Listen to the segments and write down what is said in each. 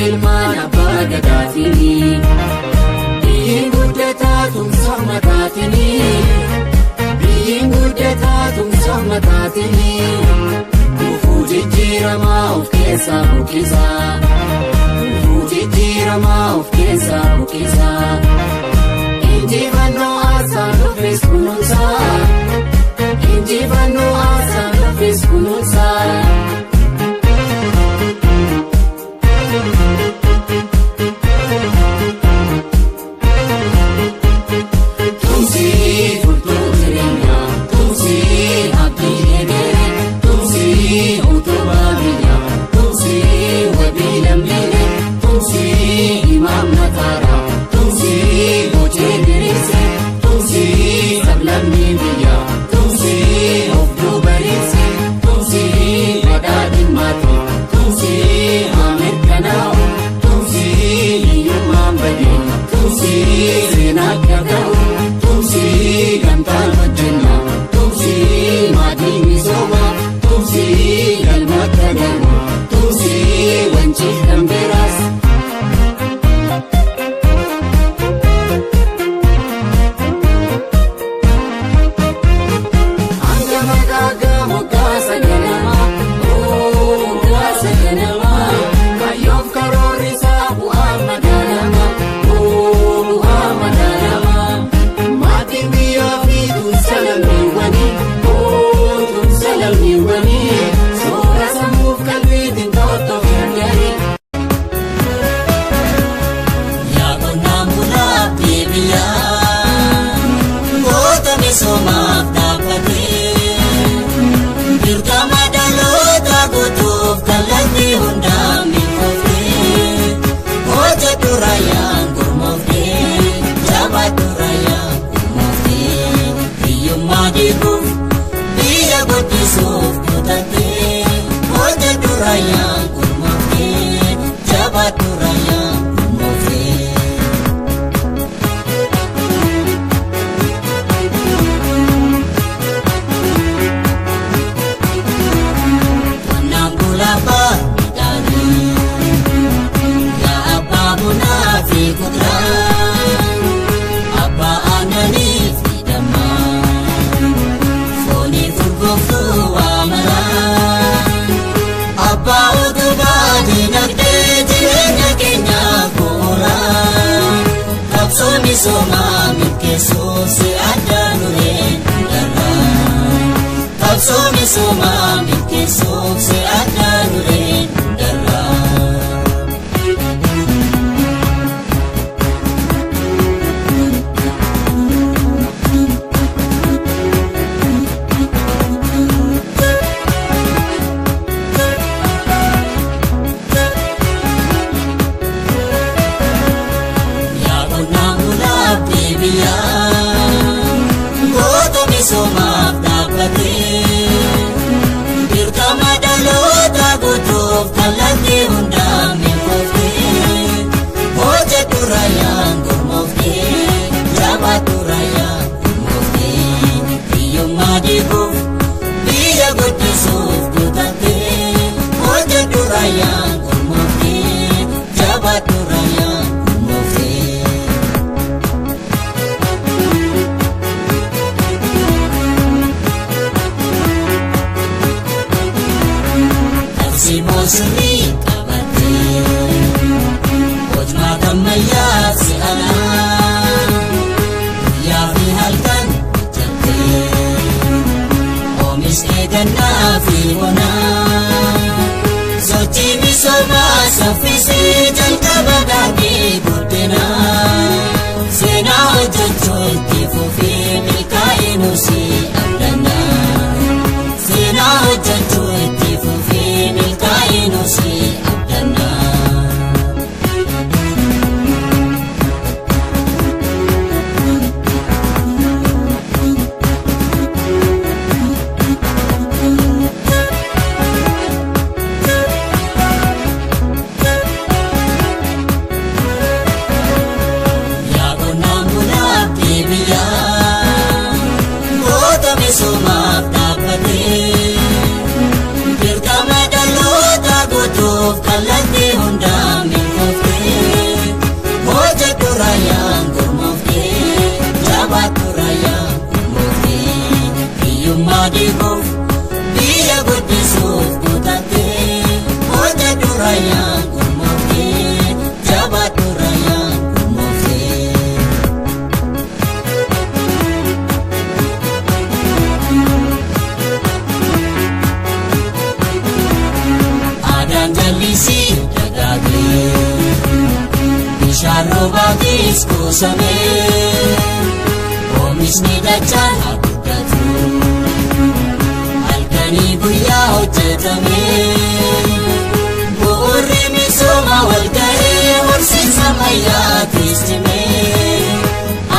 Ilmaan abbaa gadaatini. Biyyi guddataa tumsa ummataatini. Biyyi guddataa tumsa ummataatini. Gufuu jijjiiramaa of keessaa buqqisaa. Gufuu jijjiiramaa of keessaa buqqisaa. Injifannoo aasaa dhufes kunuunsaa. Injifannoo aasaa dhufes kunuunsaa. Tumsii furtuu jireenyaa, tumsii abdii egeree, tumsii utubaa biyyaa, tumsii wabii lammiilee, tumsii imaammataadha, tumsii bocee diriirsee, tumsii sablammii biyyaa, tumsii of duubariirsee, tumsii badhaadhimmaati, tumsii haa mirkanaa'u, tumsii hiyyummaan badee, tumsii seenaa akka ta'u. Tumsii gamtaan hojjenna, tumsii maatii misooma, tumsii galma akka gahu, tumsii wanciif kan biraas. Hanga maqaa moggaasa ganamaa, moggaasa ganamaa, kayyoof karoorri isaa bu'aa madaalamaa, bu'aa madaalamaa. Maatiin biyyaa fi tumsa lammiiwwanii, tumsa lammiiwwanii, soora sammuuf qalbiitiin tottoof gargaari. Yaa qonnaan bulaa biyyaa, goota misoomaaf dhaabbatee, dirqama dhaloota guutuuf kallattii hundaan milkooftee, hojjedhu raayyaan gurmooftee, jabaadhu raayyaan gurmooftee, hiyyummaa diiguuf biyya guddisuuf kutattee, hojjedhu raayyaan gurmooftee, jabaadhu raayyaan gurmooftee. Qonnaan bulaa abbaa midhaanii, yaa abbaa bunaa fi kuduraa, abbaa aannanii fi dammaa, foonii furguuftuu waa maraa, abbaa utubaa dinagdee jireenya keenyaaf bu'uuraa, qabsoo misoomaa milkeessuuf si adda dureen darraa. Qabsoo misoomaa milkeessuuf si adda dureen darraa. Yaa qonnaan bulaa biyyaa, goota misoomaaf dhaabbatee, dirqama dhaloota guutuuf kallattii hundaan milkooftee, hojjedhu raayyaan gurmooftee, jabaadhu raayyaan gurmooftee, hiyyummaa diiguuf biyya guddisuuf kutattee, hojjedhu raayyaan gurmooftee, jabaadhu raayyaan gurmooftee. Tarsiimoo sirrii qabattee, hojmaata ammayyaa si'anaa, guyyaa fi halkan hojjattee, oomishee gannaa fi bonaa, sochii misoomaa saffisee jalqaba daandii guddinaa, seenaa hojjechuu itti fufee milkaa'inuu si abdannaa. Seenaa hojjechuu itti fufee milkaa'inuu si abdannaa. Bishaan roobaatis kuusamee oomishni dachaan haa guddatu. Halkanii guyyaa hojjetamee bu'uurri misooma walga'ee horsiisa ammayyaatis cimee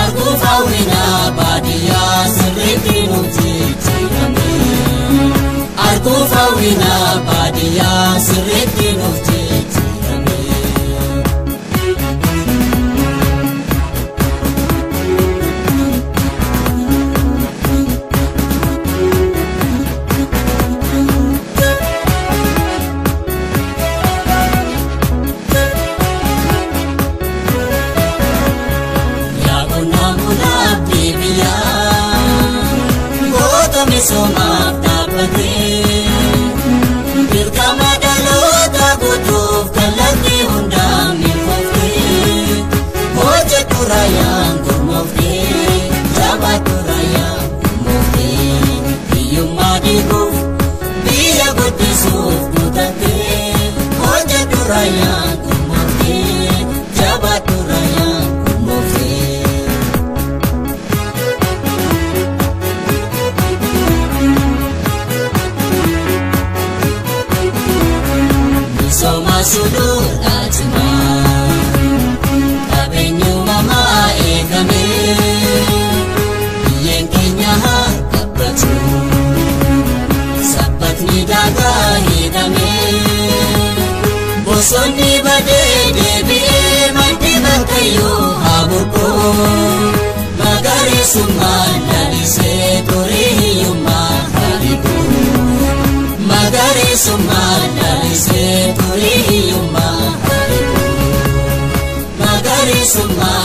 arguuf hawwinaa baadiyyaa sirriitti nuuf jijjiirame. Arguuf hawwinaa baadiyyaa sirriitti nuuf jijjiirame. Yaa qonnaan bulaa biyyaa goota misoomaaf dhaabbatee dirqama dhaloota guutuuf kallattii hundaan milkooftee hojjetu raayyaan gurmooftee jabaatu raayyaan gurmooftee hiyyummaa diiguuf biyya guddisuuf kutattee hojjetu raayyaan gurmooftee jabaatu raayyaan gurmooftee. Misooma sululaa cimaa qabeenyi uumamaa eegamee biyyeen keenya haa gabbatu sabbatni daagaa hidhamee bosonni badee deebi'ee maddi bakkayyuu haa burqu magariisummaan lalisee durii hiyyummaa haa dhiqu. Magariisummaan lalisee durii hiyyummaa haa dhiqu. Magariisummaan.